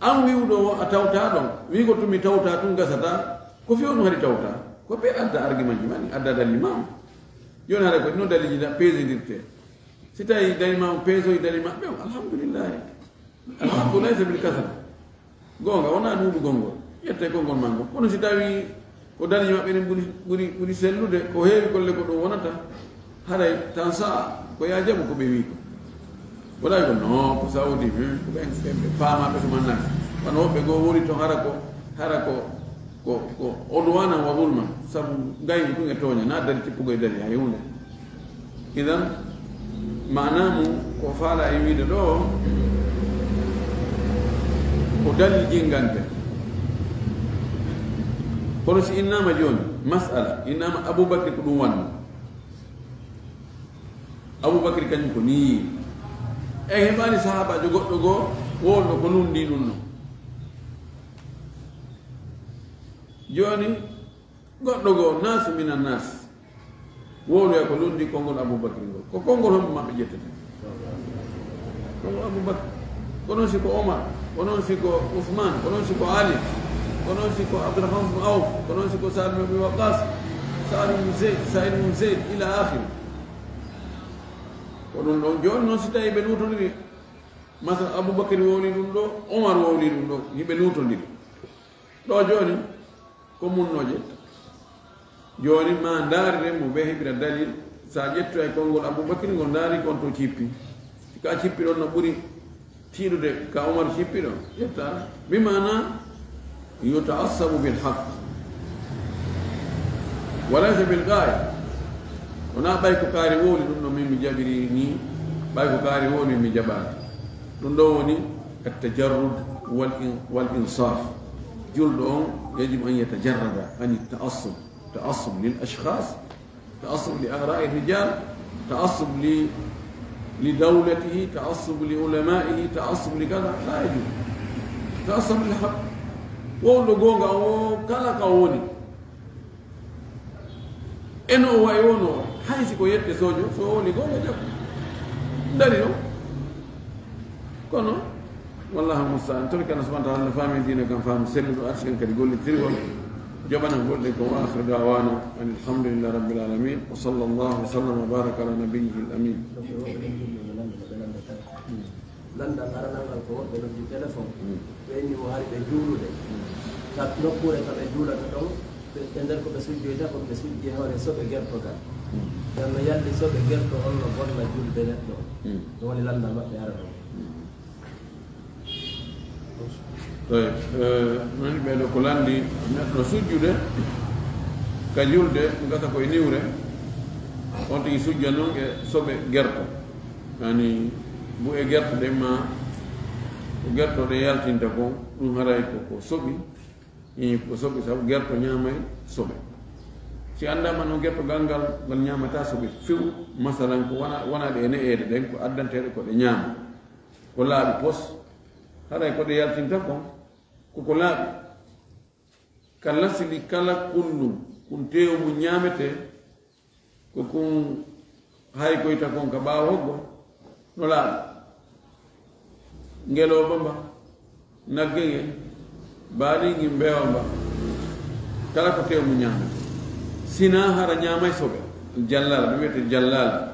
An wi'uɗo o a tawta ɗon, wi'ugo tun mi tawta tun gasata, ko few no hari tawta. Ko ɓe adda argumentji ma ɗin, adda dalil ma on. Jooni hara ko no dalilji na peesindirte. Si tawi dalil ma on peesoyi dalil maɓɓe on, alhamdulillahi. Alhaqqu laysa bil kasra. Goonga wonaa ɗuuɗugol ngol, ƴettee konngol maa ngol. Kono si tawii ko dalilji maɓɓe ɗin ɓuri, ɓuri, ɓuri sellude, ko heewi golle ko ɗum wonata, haray tan sa'a ko yaa jaɓu ko ɓe wii ko. Wonaa ko non, ko Saudi, hmm, ko ɓen, ɓen ɓe faamaaɓe tuma naati. Kono woɓɓe goo woni ton hara ko, hara ko, ko, ko udwanan wa zulman, sabu ngaygu ɗum e tooña, na dali tippugol e dali hay huunde. Idan, maanaa mum ko faala e wiide ɗo, ko dalil jingante. Kono si innaama jooni, masala, innaama Abubakri ko ɗum wanno. Abubakri kañum ko nii. En heɓaani sahaabaajo goɗɗo goo wowluɗo ko lundi ɗum no. Jooni, goɗɗo goo, nasu mina nas. Wowloya ko lundi konngol Abubakri ngol. Ko konngol hombo maɓɓe ƴettata? Konngol Abubakri. Kono si ko Omar, kono si ko Usman, kono si ko Ali, kono si ko Abdurrahman bin Auf, kono si ko Saad bin Abi Waqqas, Saad bin Zayd, Said bin Zayd, ila akhiri. Ko ɗum ɗon jooni noon si tawi ɓe luutondiri, masal Abubakri wowli ɗum ɗo, Omar wowli ɗum ɗo, hiɓe luutondiri. Ɗo jooni, ko mun no ƴetta. Jooni ma ndaariren mo ɓe heɓira dalil. Sa ƴettu e konngol Abubakri ngol ndaari kon to cippi. Si ka cippi ɗon no ɓuri tiiɗude ka Omar cippi ɗon, ƴetta. Bi maana yuta'assabu bil haqq. Wa laysa bil gaaya. Wona ɓay ko kaari wowli ɗum no min mi jaɓiri ni, ɓay ko kaari wowli mi jaɓaani. Ɗum ɗo woni at-tajarrud wal in-, wal insaf. Julɗo on yajibu an yatajarrada an ta'assub. Ta'assub lil ashkhas, ta'assub li ara'i rijal, ta'assub li, li dawlatihi, ta'assub li ulama'ihi, ta'assub li kada, la yajuz. Ta'assub lil haqq. Wowluɗo goonga o kala ka o woni. E no o wayi o no, hay si ko yette sojo, so wowli goonga jaɓu. Dari no. Kono, wallahu musta'an. Toon kala subhanahu wa ta'ala faami diina kan faamu selluɗo, arsi kan kadi gollitirgol. Joɓana golle ko wa akhiru da'wana anil hamdulillahi rabbil alamin. Wa sallallahu wa sallam wa baraka ala nabiyyihil amin. Lanndal aranal ngal ko woɓɓe noddi téléphone. Ɓe inni mo hari ɓe juulude. Ka nokkuure ka ɓe juulata ɗon, ɓe, e nder ko ɓe sujjoyta, ko ɓe sujji hoore soɓe gertogal. Nden no yalli soɓe gerto on no bonna julde neɗɗo. Ɗum woni lanndal maɓɓe aranal. Tawi, eh, woni ɓee ɗo ko lanndi neɗɗo sujjude ka julde, gasa koye niwre, on tigi sujja noon e soɓe gerto. Yani, bu'e gerto ɗen ma, ko gerto ɗe yaltinta kon, ɗum haray ko, ko soɓi, ii, ko soɓi, sabu gerto ñaamay soɓe. Si anndaama noon gertogal ngal, ngal ñaamata soɓe few, masalan, ko wona, wona ɗe e ne'eede ɗen, ko addanteeɗe ko ɗe ñaama. Ko laaɓi pos, haray ko ɗe yaltinta kon, ko ko laaɓi. Ka lasili kala kullum, kun teewu mum ñaametee, ko kun haykoyta kon ka ɓaawo hoggo, no laaɓi. Ngelooba mba, nagge nge, baali ngi, mbeewa mba, kala ko teewu mum ñaametee. Sinaa hara ñaamay soɓe, jallala, ɗum wiyetee jallala.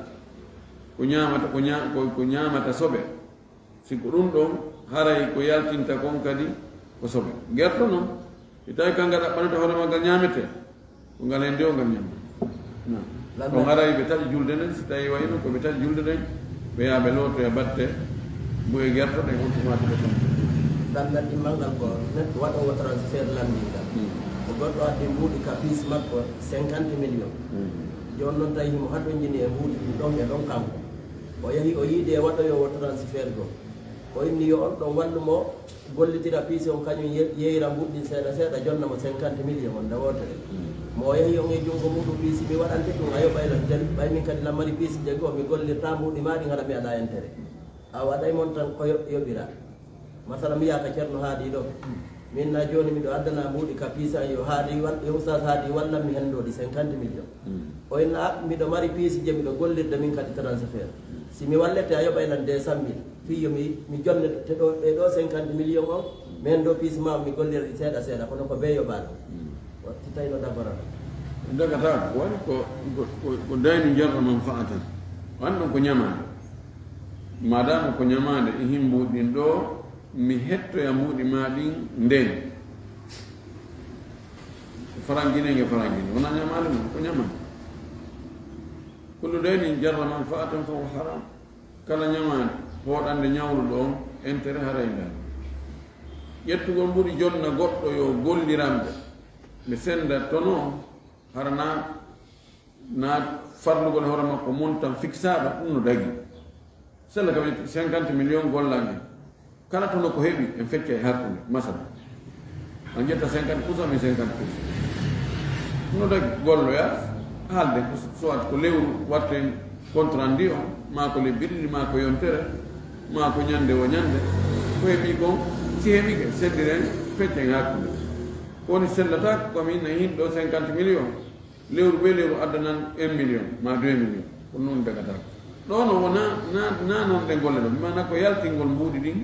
Ko ñaamata, ko ña-, ko, ko ñaamata soɓe. Si ko ɗum ɗon, haray ko yaltinta kon kadi ko soɓe. Gerto non, si tawi ka nga ɗaɓɓanata hoore maggal ñaametee, ko ngal hende o ngal ñaama. Naam. Lanndal. Ɗon haray ɓe taƴi julde nden, si tawi wayno ko ɓe taƴi julde nden, ɓe yaha ɓe lootoya batte bu'e gerto ɗen, on tuma ɓe ton. Lanndal ɗimmal ngal ko neɗɗo waɗoowo transfert lanndingal. Hmm. Ko goɗɗo addi mbuuɗi ka piis makko cinquante millions. Hmm. On noon tawi himo hatonjini e mbuuɗi ɗin ɗon e ɗon kanko. O yahi o yiidi e waɗoyoowo transfert goo. O inni yo on ɗon wallu mo gollitira piisi on kañum ye-, yeeyira mbuuɗi ɗin seeɗa seeɗa, jonna mo cinquante millions on nde wootere. Mo o yahi on e junngo muuɗum wi'i si mi waɗante ɗum a yoɓay lan jali, ɓay min kadi lan mari piisije goo mi gollirta mbuuɗi maa ɗin hara mi alaa intérêt. A waɗay mon tan ko yo-, yoɓira. Masala mi yaaka Ceerno Haadi ɗo. Min na jooni miɗo addana mbuuɗi ka piisa yo Haadi wal-, yo Ustaas Haadi wallan mi henndooɗi cinquante millions. O inna a miɗo mari piisi je miɗo gollirde min kadi transfert. Si mi wallete a yoɓay lan deux cent mille. Fii yo mi, mi jonne te ɗo, ɗe ɗo cinquante millions on. Mi henndoo piisi maa mi gollira ɗi seeɗa seeɗa kono ko bee yoɓaano. Si tawi no dabbara ɗo. Dagata ko waɗi ko, ko, ko, ko daynu jarra man fa'atan. Wan ɗon ko ñamaande. Maadaama ko ñamaande e himbuuɗi ɗin ɗoo, mi hettoya mbuuɗi maa ɗin ndeen. Faranjinenge faranjine, wonaa ñamaande mum, ko ñamaande. Kullu daynin jarra manfa'atan fa huwa haram. Kala ñamaande, pooɗande ñawluɗo on, intérêt haray ngal. Ƴettugol mbuuɗi jonna goɗɗo yo golliranɓe, ɓe senda tono, hara na na farlugol e hoore makko montant fixaɗo, ɗum no dagi. Sella kam cinquante millions gollan en. Kala tono ko heɓi, en fecca e hakkunde. Masala. On ƴetta cinquante pour cent, min cinquante pour cent. Ɗum no dagi, golloya, haalde, ko soit ko lewru, watten compte rendu on, maa ko lebbi ɗiɗi, maa ko yontere, maa ko ñande o ñande. Ko heɓi kon, si heɓike, seddiren, feccen e hakkunde. Ko woni sellata, ko min nayi hin ɗo cinquante millions. Lewru be lewru addanan un million ma deux millions. Ko noon dagata. Ɗo no wona, na, na noon ɗen golle ɗon. Mana ko yaltingol mbuuɗi ɗin.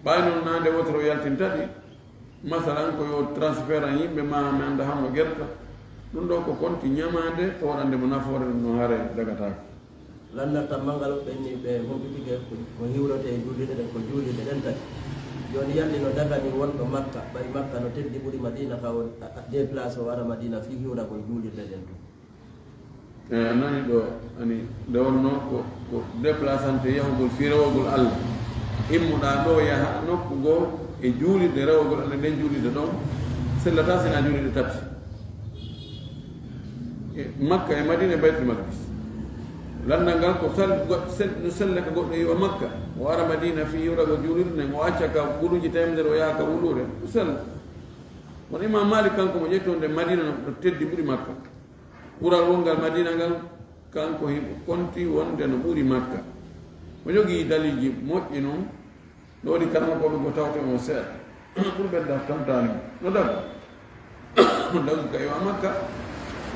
Ɓay noon na nde wotoro yaltinta ɗi. Masalan ko yo transfert an yimɓe ma mi annda hamo gerta. Ɗum ɗo ko konti ñamaande, ko waɗande mo nafoore, ɗum no haare dagataako. Lanndal tammal ngal ɓenni ɓe humpitike ko, ko hiwrete e juulirɗe ɗen, ko juulirɗe ɗen tati. Jooni yalli no dagani wonɗo Makka, ɓay Makka no teddi ɓuri Madiina, ka o, a, a, déplacé o ara Madiina fii hiwragol juulirɗe ɗen tun. E, a nani ɗo, ani, nde wonnoo ko, ko déplacante yahugol fii rewogol Alla. Immuɗaa ɗo yaha nokku goo e juulirde rewogol Alla, nden juulirde ɗon sellataa sinaa juulirɗe tati. E Makka e Madiina e Baytul Maqdis. Lanndal ngal ko sal-, go-, sel-, no sella ka goɗɗo iwa Makka, o ara Madiina fii hiwragol juulirde nden, o acca ka guluuji teemedere, o yaha ka wuluure, o sella. Kono Imaam Maalik kanko mo ƴetti wonde Madiina no, no teddi ɓuri Makka. Ɓural wonngal Madiina ngal, kanko himo konti wonde no ɓuri Makka. O jogii daliilji moƴƴi non, no waɗi karamokooɓe goo tawte on seeɗa. Ɓuri ɓedda tantaani mo. No dagu. No dagu ka iwa Makka,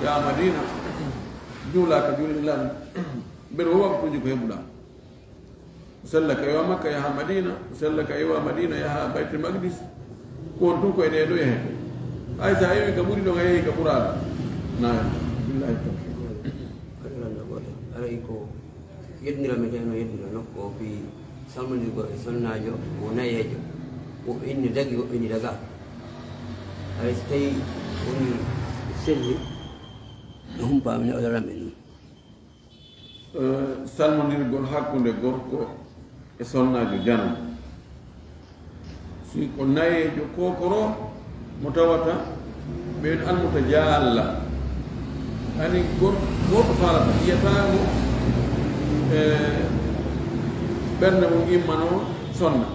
yaha Madiina, juula ka juulirɗe Alla. Mbeɗa wo waktuuji ko heɓuɗaa. Sella ka iwa Makka, yaha Madiina, sella ka iwa Madiina, yaha Baytul Maqdis. Ko on tun ko e ɗee ɗo yahete. Hay sa iwi ka ɓuri ɗon, a yehi ka ɓuraaɗo. Na, billahi tawfiq. Aɗa lanna goto. Aray ko yeddinira mi teno yeddina nokku o fii salmondirgol e sonnaajo, o nayeejo. Woɓɓe inni dagi, woɓɓe inni daga. Aray so tawi woni selli, no humpaami ne o laran ɓe ɗum. Eh, salmondirgol hakkunde gorko e sonnaajo janano. Si ko nayeejo kookoro mo tawata ɓen almuta jaalla. Ani gor-, gorko faalata yiyataako, eh, ɓernde mum immanoo sonna.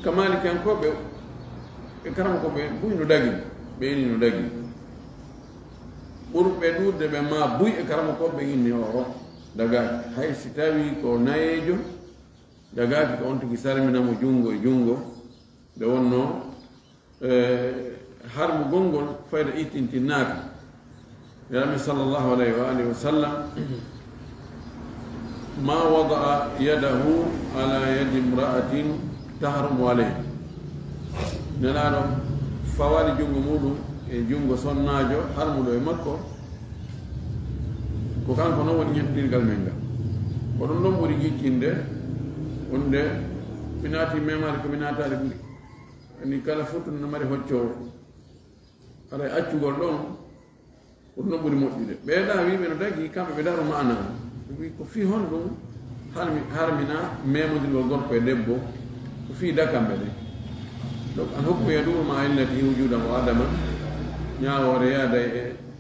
Ka Maalikiyankooɓe e karamokooɓe buy no dagi, ɓe ini no dagi. Ɓurɓe ɗuuɗde ɓe ma buy e karamokooɓe inni o dagaaki. Hay si tawii ko nayeejo, dagaaki ko on tigi sarmina mo junngo e junngo. Nde wonnoo, eh, harmugol ngol fayda ittintinnaaka. Nelaɗo sallallahu alayhi wa alihi wa sallam, ma wada'a yadahu ala yadi imra'atin tahrumu alayhi. Nelaaɗo fawaali junngo muuɗum e junngo sonnaajo harmuɗo e makko, ko kanko non woni ñettinirgal men ngal. Ko ɗum ɗon ɓuri jiccinde wonde mi naati memaade ko mi naataali ɓuri. Ani kala fof tun no mari hoccoowo. Haray accugol ɗon, ko ɗum ɓuri moƴƴude. Ɓee ɗaa wiiɓe no dagi, kamɓe ɓe ndaru maana. Ɓe wii, ko fii honɗum harmi-, harmina memondirgol gorko e debbo? Ko fii dakamɓe ɗen. Donc, al hukmu yaduru ma illati wujudan wa adaman. Ñaawoore yaada e,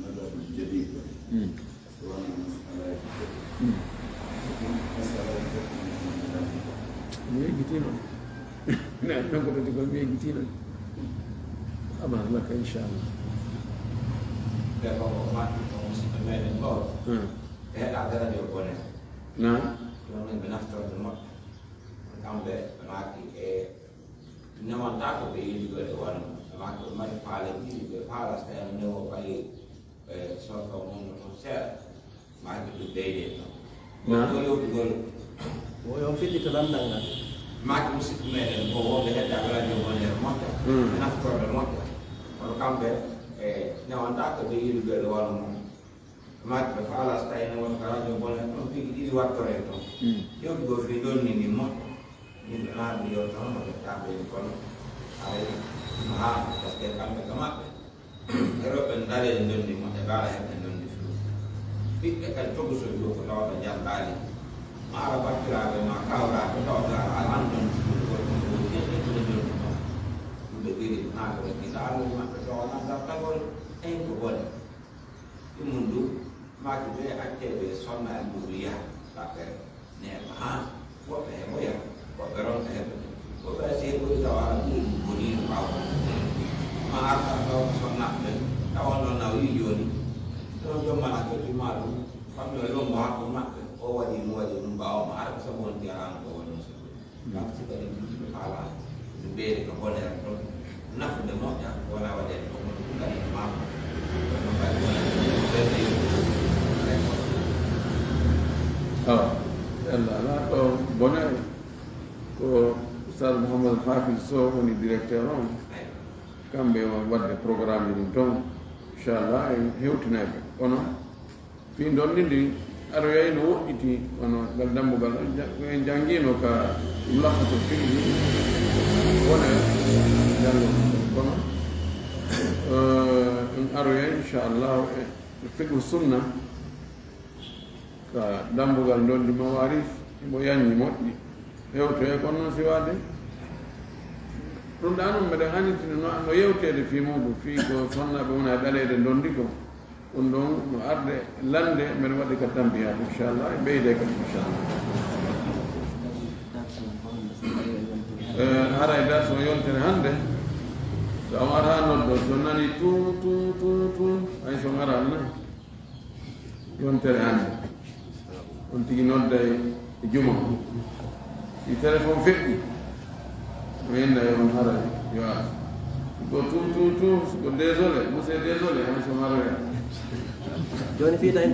مذهب جديد. Mm. Parce que wona masalaji fof. Mm. Masalaji fof. Mi yejjiti noon. Nan ko tati ko mi yejjiti noon. Aman laka, inchallah. Ɓe ko ko mbaɗi ko musidɓe meɗen goo. Hmm. Ɓe heɗa daraja o bone. Naam. Ɗum noon ɓe naftorde moƴƴa. Kamɓe ɓe maaki e newanta ko ɓe yiɗi ɗo e wano. Ɓe maaki ɓe mari faale ɗiɗi, ɓe faalasta en newo ɓay, e, sorka mum no toon seeɗa. Maaki ɗum ɓeyde ɗon. Naam. Ko yewtugol. Wo yo on fillito lanndal ngal. Maaki musidɓe meɗen ko wonɓe heddaɓe radio bonheur moƴƴa, mm, e naftorde moƴƴa. Kono kamɓe, e, newanta ko ɓe yiɗi ɓe ɗo wano mum. Maaki ɓe faalasta ene won ko radio bonheur ɗon piiji ɗiɗi wattore ɗon. Mm. Yewtugol fii ɗon ni ni moƴƴa. Yimɓe maa ɗum yewta hono ɓe taɓe kono. Aray, ɗum haa, parce que kamɓe ka maɓɓe. E rewɓe ndaaree ndondi mo e baala heɓde ndondi fuu. Ɓiɓɓe kadi togosoy ɗo ko tawata janngaali. Maara battiraaɓe ma kawraaɓe tawata a an ndondi fuu ko ɗum ko woni ƴettitude ndondi ma. Ɗum ɓe ɓiri maa ko woni daanol maɓɓe tawana dartagol en ko bone. Ɗum ɗum, maaki ɓe accee ɓe sonna e mum yaha, ɗaɓɓere neema haa, woɓɓe heɓoya, woɓɓe ronka heɓude. Woɓɓe si heɓoyi tawa ala ɓuri ɗum boni no ɓaawo. Ma arta taw ko sonnaɓe ɓen, tawa noon na o yi jooni. Ɗon jommana ko tuma ɗum, fammi o lombo hakkunde maɓɓe, o waɗi mo waɗi ɗum ɓaawo ma, ara ko sabu wonti alaano ko woni musidɓe. Ngam sifa ɗen tigi ɓe faala, ɓe ɓeyde ka bonere ɗon. Nafude moƴƴa, wona waɗe ɗo, ko ɗum kadi e maako. Kono kadi wona ɓeyde yo. Awa, Allah ala ɗo bonere. Ko Oustaz Mouhamadou Hafiz Sow woni directeur on. Kamɓe on waɗde programme ɗin toon. Inchallah, en hewtinayɓe. Kono fii ndondi ndi aroyay no woɗɗiti, kono ngal dambugal on ja-, en janngiino ka mulakhasul fiqhi, wona janngo. Kono, eh, en aroyay, inchallah, e fiqhu sunna, ka dambugal ndondi mawaris, mo yanni moƴƴi. Hewtoye kono noon si waade. Ɗum ɗa noon mbeɗen annitina no, no yewteede fii muɗum, fii ko sonnaaɓe wona e ɗaleede ndondi ko. Ɗum ɗon no arde lande, mbeɗa waɗi ka tambiyaat, inchallah, e ɓeyde kam, inchallah. Eh, haray darsu o yontere hannde, so on ara noddo, so nani tun, tun, tun, tun, hay so on ara na. Yontere hannde. On tigi nodday e juma. Si téléphone feƴƴi, o inna e on haray yo ar. Ko tun, tun, tun, ko désolé, monsieur désolé, hay so on aroya. Jooni fii tawi